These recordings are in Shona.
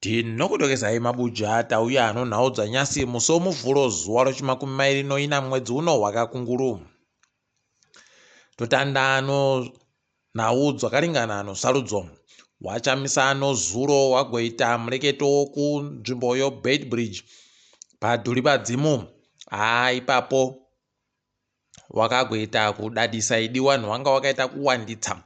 Tinokudokesai mabuja tauya nonhau dzanyasi musi womuvhuro zuva rechimakumi mairi noina mwedzi uno wakakunguru. Totanda nhau dzakaringana nosarudzo. Wachamisa nozuro wagoita mureketo kunzvimbo yoBeitbridge paDhuribadzimu. Haa ipapo wakagoita kudadisa idi wanhu wanga wakaita kuwanditsa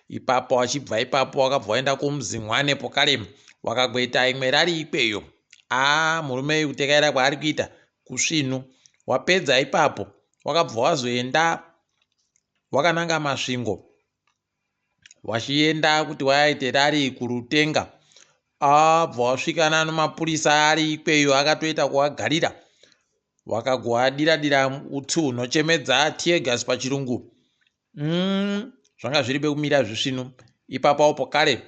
ipapo wachibva ipapo wakabva waenda kumuzinhwane pokare wakagoita imwe rari ikweyo aa murume uyu kutekaira kwaari kuita kusvinu wapedza ipapo wakabva wazoenda wakananga masvingo wachienda kuti waite rari kurutenga abva wasvikana nomapurisa ari ikweyo akatoita kuvagarira wakagoadira dira utsi hunochemedza teargas pachirungu mm, zvanga zviri bekumira zvisvinu ipapawo pokare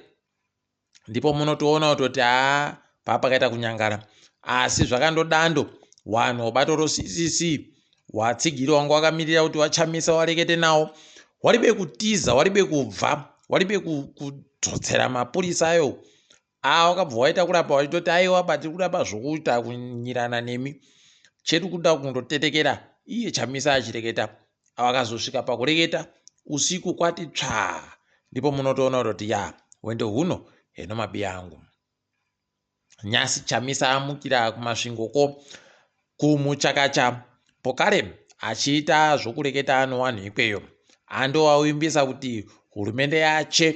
ndipo munotoona kutoti haa paa pakaita kunyangara asi zvakandodando wanhu wabato roccc watsigiri wanga wakamirira kuti wachamisa warekete nawo waribe kutiza waribe kubva waribe kudzotsera mapurisa ayo a wakabva waita kurapa wachitoti aiwa batiri kurapa zvokuita kunyirana nemi chedu kuda kundotetekera iye chamisa achireketa Vakazosvika pakureketa usiku kwati tsvaa ndipo munotoona kutoti ya hwendo huno heno mabiya angu. Nyasi Chamisa amukira kuMasvingo ko kumuchakacha pokare achiita zvokureketa nowanhu ikweyo. Andovavimbisa kuti hurumende yache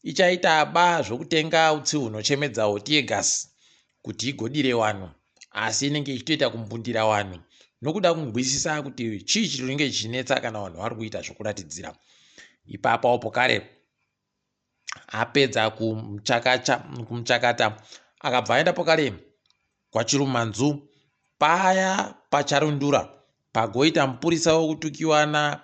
ichaita ba zvokutenga utsi hunochemedza teargas kuti igodire wanhu asi inenge ichitoita kumbundira wanhu nokuda kunzwisisa kuti chii chinenge chichinetsa kana vanhu vari kuita zvokuratidzira ipapawo pokare apedza kumuchakata akabva aenda pokare kwachirumanzu paya pacharundura pagoita mupurisa wekutukiwa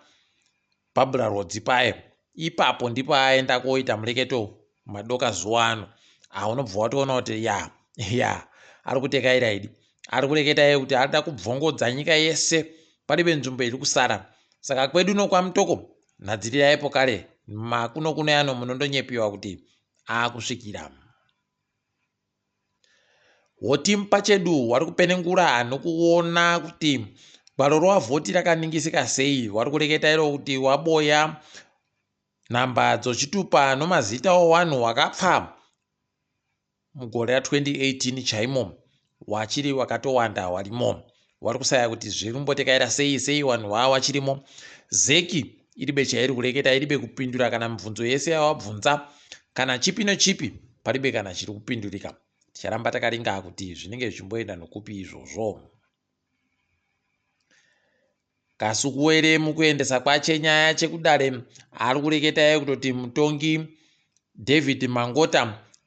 Barbra Rwodzi paye ipapo ndipo aenda koita mureketo madoka zuva ano ah, unobva watoona kuti ya ya ari kutekaira idi ari kureketa iye kuti arida kubvongodza nyika yese paribe nzvimbo iri kusara saka kwedu nokwamutoko nhadziriraipo kare makuno kuno yano munondonyepiwa kuti akusvikira Hotimu pachedu wari kupenengura nokuona kuti gwaro rowavhoti rakaningisika sei. Wari kureketa iro kuti waboya nhamba dzochitupa nomazita owanhu wakapfa mugore ra2018 chaimo wachiri wakatowanda warimo. Wari kusaya kuti zviri kumbotekaira sei sei wanhu vaa wachirimo. Zeki iribe chairi kureketa iribe kupindura kana mibvunzo yese yawabvunza kana chipi nechipi paribe kana chiri kupindurika ticharamba takaringa kuti zvinenge zvichimboenda nokupi izvozvo kasukuwere mukuendesa kwache nyaya chekudare ari kureketa iye kutoti mutongi david mangota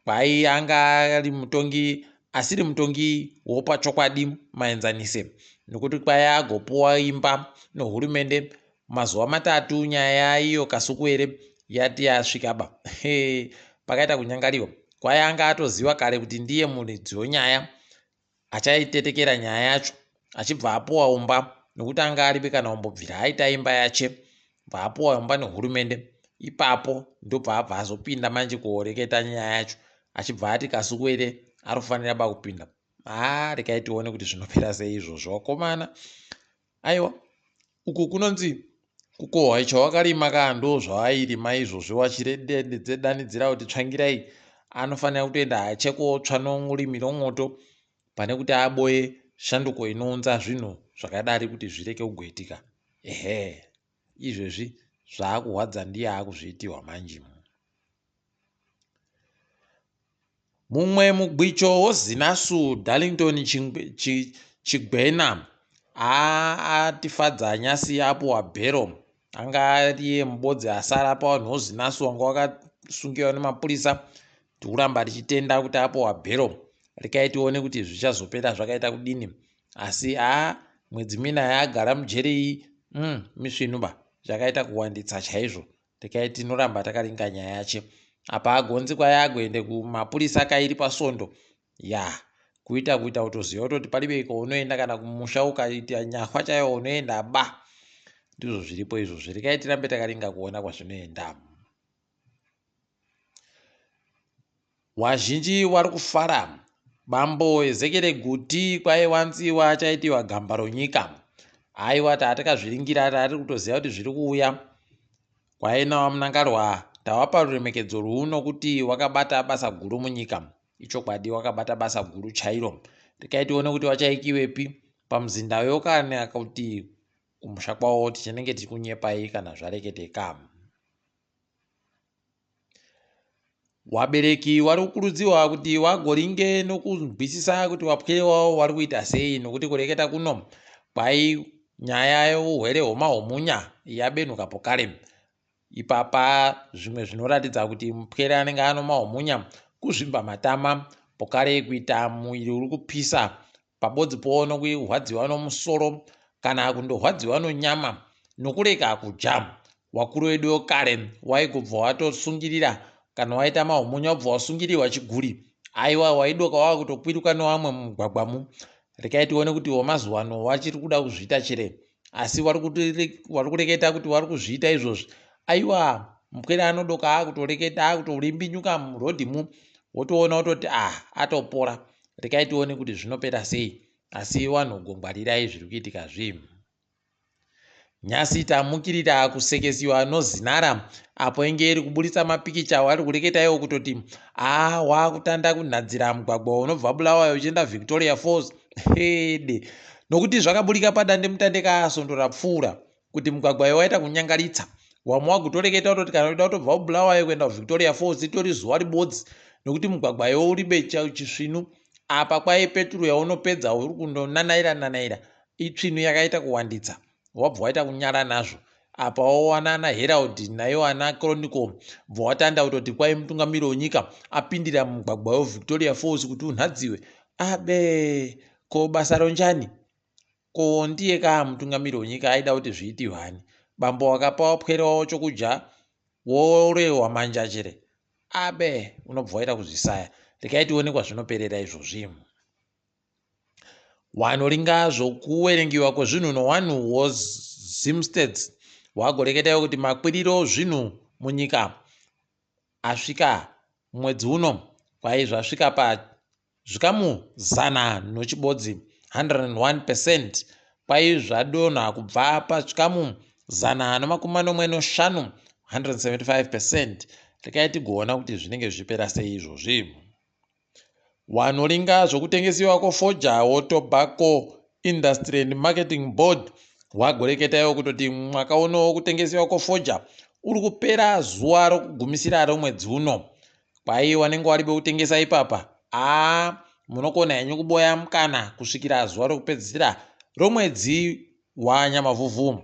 kwai anga ari mutongi asiri mutongi wopachokwadi maenzanise nokuti kwai agopuwa imba nohurumende mazuva matatu nyaya iyo kasukuwere yati yasvika ba pakaita kunyangariwa kwai anga atoziva kare kuti ndiye muridzi wenyaya achaitetekera nyaya yacho achibva apuwa umba nokuti anga aribe kana kumbobvira aita imba yache bva apuwa umba nehurumende ipapo ndobva abva azopinda manje kuoreketa nyaya yacho achibva ati kasukuwere ari kufanira ba kupinda haa rekai tione kuti zvinopera sei izvozvo vakomana Aiwa uku kunonzi kukohwa chawakarima ka ndozvaairima izvozvo wachirededzedanidzira kuti tsvangirai anofanira kutoenda hache kotsva norimi romwoto pane kuti aboye shanduko inounza zvinhu zvakadari kuti zvireke kugoitika ehe izvezvi zvaakurwadza ndiye akuzviitirwa manje Mumwe mugwicho woZinasu Darlington Chigwena atifadza nyasi apuwa bhero anga ariye mubodzi asara pavanhu woZinasu wanga wakasungiwa nemapurisa tikuramba tichitenda kuti apuwa bhero rekai tione kuti zvichazopera zvakaita kudini asi haa mwedzi mina yaagara mujeri iyi mm, misvinu ba zvakaita kuwanditsa chaizvo Rekai tinoramba takaringa nyaya yache. Apa agonzi kwai agoende kumapurisa kairi pasvondo. Ya kuita kuita kutoziva kutoti paribe kwaunoenda kana kumusha ukaita nyahwa chaiyo unoenda ba. Ndizvo zviripo izvozvo. Rekai tirambe takaringa kuona kwazvinoenda. Wazhinji wari kufara Bambo Ezekiel Guti kwai wanziwa achaitiwa gamba ronyika. Aiwa tatakazviringira tatiri kutoziva kuti zviri kuuya. Kwai naVaMnangarwa tavapa ruremekedzo rwuno nokuti wakabata basa guru munyika. Ichokwadi wakabata basa guru chairo. Rekai tione kuti wachaikiwepi pamuzindayo kana kuti kumusha kwavo tichanenge tichikunyepai kana zvareketeka. Wabereki wari kukurudzirwa kuti wagoringe nokunzwisisa kuti wapwere wavo wari kuita sei nokuti kureketa kuno kwai nyaya yeuhwere hwomahumunya yabenhuka pokare. Ipapa zvimwe zvinoratidza kuti mupwere anenge ano mahumunya kuzvimba matama pokare kuita muviri uri kupisa pabodzipo nokurwadziwa nomusoro kana kundorwadziwa nonyama nokurega kudya. Wakuru wedu wekare waigobva watosungirira kana waita mahumunya wobva wasungirirwa chiguri. Aiwa waidoka wava kutokwiruka newamwe mumugwagwamu. Rekai tione kuti wemazuvano wachiri kuda kuzviita chere asi wari kureketa kuti wari kuzviita izvozvi. Aiwa mupwere anodoka akutoreketa akutorimbinyuka murodhimu wotoona wototi ah atopora. Rekai tione kuti zvinopera sei asi vanhu gongwarirai zviri kuitika zvi. Nyasi tamukirira kusekesiwa noZinara apo inge iri kuburitsa mapikicha wari kureketa iwo kutoti haa wakutanda kunhadzira mugwagwa unobva Bulawayo uchienda Victoria Falls hede nokuti zvakaburika padandemutande kasondo rapfuura kuti mugwagwa iwo waita kunyangaritsa wamwe wakutoreketa kutoti kana uchida kutobva kuBulawayo kuenda kuVictoria Falls itori zuva ribodzi nokuti mugwagwa iwo uribe chisvinu apa kwai peturu yaunopedza uri kundonanaira nanaira itsvinu yakaita kuwanditsa wabva waita kunyara nazvo apa wowana ana Herald naiwo ana Chronicle bva watanda kutoti kwai mutungamiri wenyika apindira mumugwagwa weVictoria Falls kuti unhadziwe abe ko basa ronjani Ko ndiye ka mutungamiri wenyika aida kuti zviitihwe ani? Bambo wakapa wapwere wavo chokudya worehwa manja chere abe unobva waita kuzvisaya. Rekai tione kwazvinoperera izvozvi. Wanoringa zvokuwerengiwa kwezvinhu nowanhu woZimstats wagoreketaiwo kuti makwiriro zvinhu munyika asvika mwedzi uno kwai zvasvika pa Zvikamu zana nochibodzi, 101 percent, kwai zvadonha kubva pazvikamu 175, 175 percent. Rekai tigoona kuti zvinenge zvichipera sei izvozvi. Wanoringa zvokutengesiwa kwofoja woTobacco Industry and Marketing Board wagoreketa iwo kutoti mwaka uno wokutengesiwa kwofoja uri kupera zuva rokugumisira romwedzi uno. Kwai wanenge waribe kutengesa ipapa aa munokona henyu kuboya mukana kusvikira zuva rokupedzisira romwedzi waNyamavhuvhu.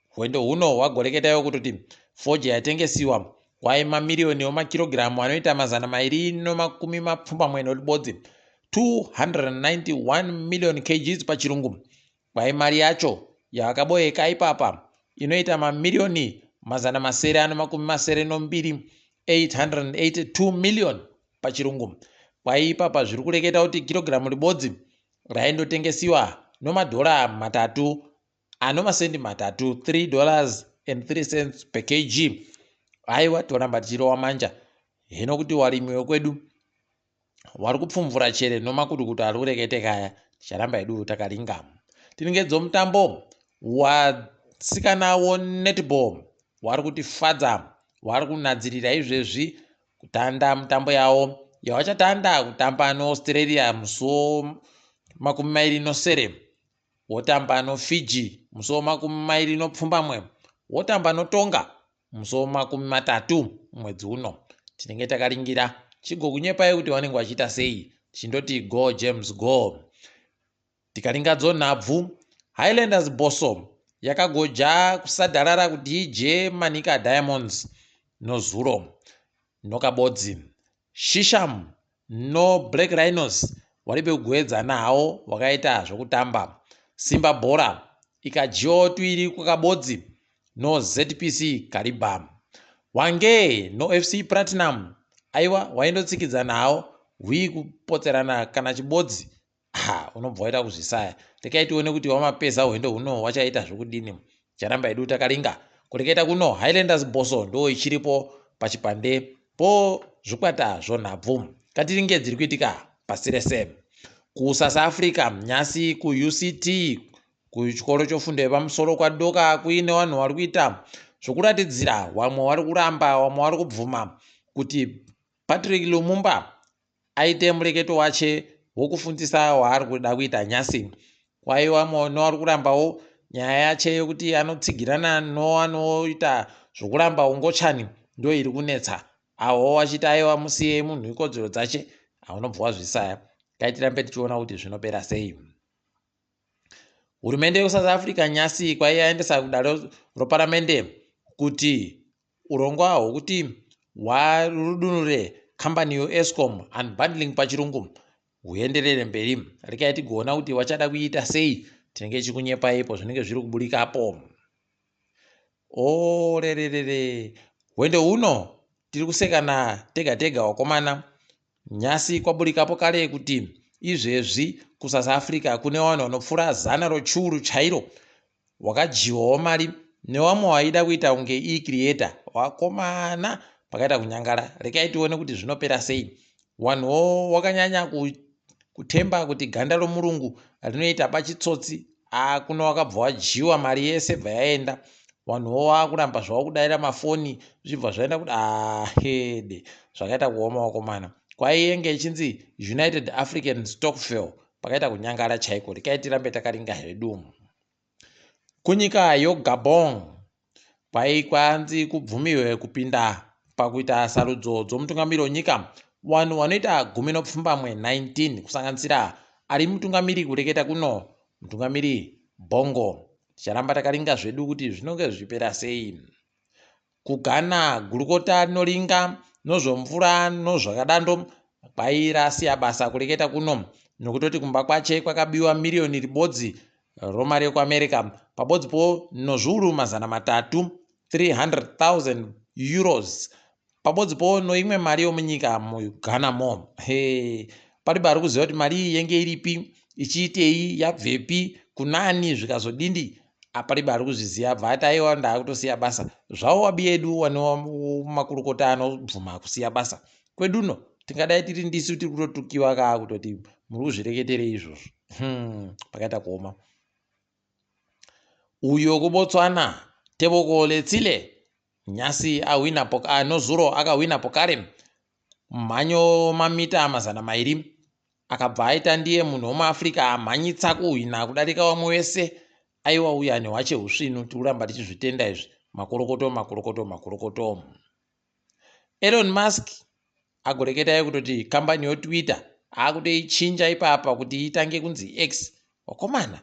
Hwendo huno hwagoreketa iwo kutoti fodya yatengesiwa kwai mamiriyoni omakirogiramu anoita 281, 291 million kgs pachirungu. Kwai mari yacho yavakaboeka ipapa inoita mamiriyoni 772, 882 million pachirungu. Kwai ipapa zviri kureketa kuti kirogiramu ribodzi raindotengesiwa nomadhora 3 anomasendi 3, 3 dollars and 3 cents per kg. Aiwa toramba tichirowa manja hino kuti warimi wekwedu wari kupfumvura chere nomakutukutu ari kureketeka aya ticharamba hedu takaringa. Tinenge dzomutambo wasikana wonetball wari kutifadza wari kunadzirira izvezvi kutanda mutambo yawo yawachatanda kutamba noAustralia musi wo27 wotamba noFiji musi wo27 wotamba noTonga Musi wemakumi matatu mwedzi uno tinenge takaringira chigokunyepai kuti vanenge vachiita sei tichindoti go James go. Tikaringa dzonhabvu Highlanders Bosso yakagoja kusadharara kuti ije Manica Diamonds nozuro nokabodzi. Shisham noBlack Rhinos waribe kugoedzana hawo wakaita zvokutamba. Simba Bhora ikadyiwawo tuiri kwakabodzi noZPC Kariba. Hwange noFC Platinum aiwa waindotsikidzana hawo hwii kupotserana kana chibodzi ha unobva waita kuzvisaya. Rekai tione kuti wamapeza hwendo huno wachaita zvokudini. Charamba hedu takaringa. Kureketa kuno Highlanders Bosso ndo ichiripo pachipande po zvikwata zvonhabvu. Katiringe dziri kuitika. pasi rese. KuSouth Africa nyasi kuUCT kuchikoro chofundo yepamusoro kwadoka kuine vanhu vari kuita zvokuratidzira, vamwe vari kuramba, vamwe vari kubvuma kuti Patrick Lumumba aite mureketo wache wokufundisa waari kuda kuita nyasi. Kwaiva nevari kurambawo nyaya yache yokuti anotsigirana noanoita zvokuramba ungochani ndo iri kunetsa. Avo vachiti aiwa musiyei munhu ikodzero dzache, haunobva wazvisaya. Ngaitirambe tichiona kuti zvinopera sei. Hurumende yekuSouth Africa nyasi kwaiyaendesa kudare roparamende kuti urongwa hwokuti warudunure kambani yoEskom, unbundling pachirungu, huenderere mberi. Rekai tigoona kuti vachada kuita sei. Tinenge tichikunyepaipo zvinenge zviri kuburikapo. Orererere, hwendo huno tiri kusekana tega tega wakomana. Nyasi kwaburikapo kare kuti izvezvi kuSouth Africa kune vanhu vanopfuura 100 rochiuru chairo wakadyiwawo mari newamwe waida kuita kunge e-creator. Wakomana, pakaita kunyangara. Rekai tione kuti zvinopera sei. Vanhuwo wakanyanya kutemba kuti ganda romurungu rinoita pachitsotsi, kuno wakabva wadyiwa mari yese bva yaenda. Vanhuwo vakuramba zvavo kudaira mafoni, zvichibva zvaenda kuti ahede, zvakaita kuoma wakomana. Kwaiyenge ichinzi United African Stokvel, pakaita kunyangara chaiko. Rekai tirambe takaringa hedu. Kunyika yoGabon kwai kwanzi kubvumiwe kupinda pakuita sarudzo dzomutungamiri wenyika vanhu vanoita 17, 19, kusanganisira ari mutungamiri kureketa kuno, mutungamiri Bongo. Ticharamba takaringa zvedu kuti zvinonge zvichipera sei. KuGhana gurukota rinoringa nozvomvura nozvakadando kwai rasiya basa kureketa kuno nokutoti kumba kwache kwakabiwa miriyoni ribodzi romari yekuAmerica pabodzipo nozviuru 300, 300,000 euros, pabodzipo noimwe mari yomunyika muGhana mo. He, paripo ari kuziva kuti mari iyi yenge iripi, ichiitei, yabvepi, kunani, zvikazodindi, aparipo ari kuzviziva. Bva ati aiwa, ndaakutosiya basa zvavo. Wabi yedu wane makurukota anobvuma kusiya basa. Kweduno tingadai tiri ndisu tiri kutotukiwa kaa kutoti muri kuzvireketerei izvozvo. Pakaita kuoma. Uyo kuBotswana, Tebogo Letsile, nyasi ahwina, nozuro akahwina pokare mhanyo mamita 200, akabva aita ndiye munhu womuAfrica amhanyitsa kuhwina kudarika vamwe vese. Aiwa, uya nehwache husvinu, tikuramba tichizvitenda izvi. Makorokoto, makorokoto, makorokoto. Elon Musk agoreketai kutoti kambani yoTwitter akutoichinja ipapa kuti itange kunzi X. Wakomana,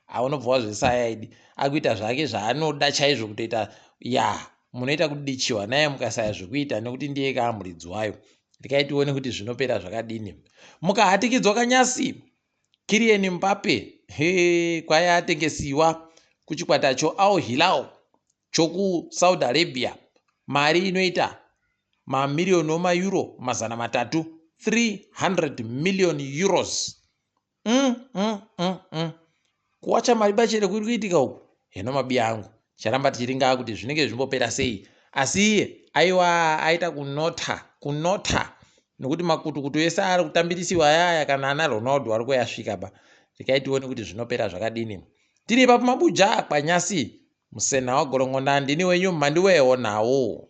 aunobva wazvisaya idi, akuita zvake zvaanoda chaizvo kutoita ya munoita kudichiwa naye mukasaya zvekuita nekuti ndiye kaamuridzi wayo. Rekai tione kuti zvinopera zvakadini. Mukahatikidzwa kanyasi, Kylian Mbappe, he, kwai atengesiwa kuchikwata choAl Hilal chokuSaudi Arabia mari inoita mamiriyoni omayuro 300, 300 million euros. Kuwacha mari bachere kuri kuitika uku. Heno mabiya angu, charamba tichiringa kuti zvinenge zvimbopera sei. Asi iye aiwa aita kunota kunota nokuti makutukutu ese ari kutambirisiwa ayaya kana ana Ronaldo ari kuyasvika ba. Rekai tione kuti zvinopera zvakadini. Tiri ipapo mabuja kwanyasi musena wagorongonda, ndini wenyu mhandiwewo nhau.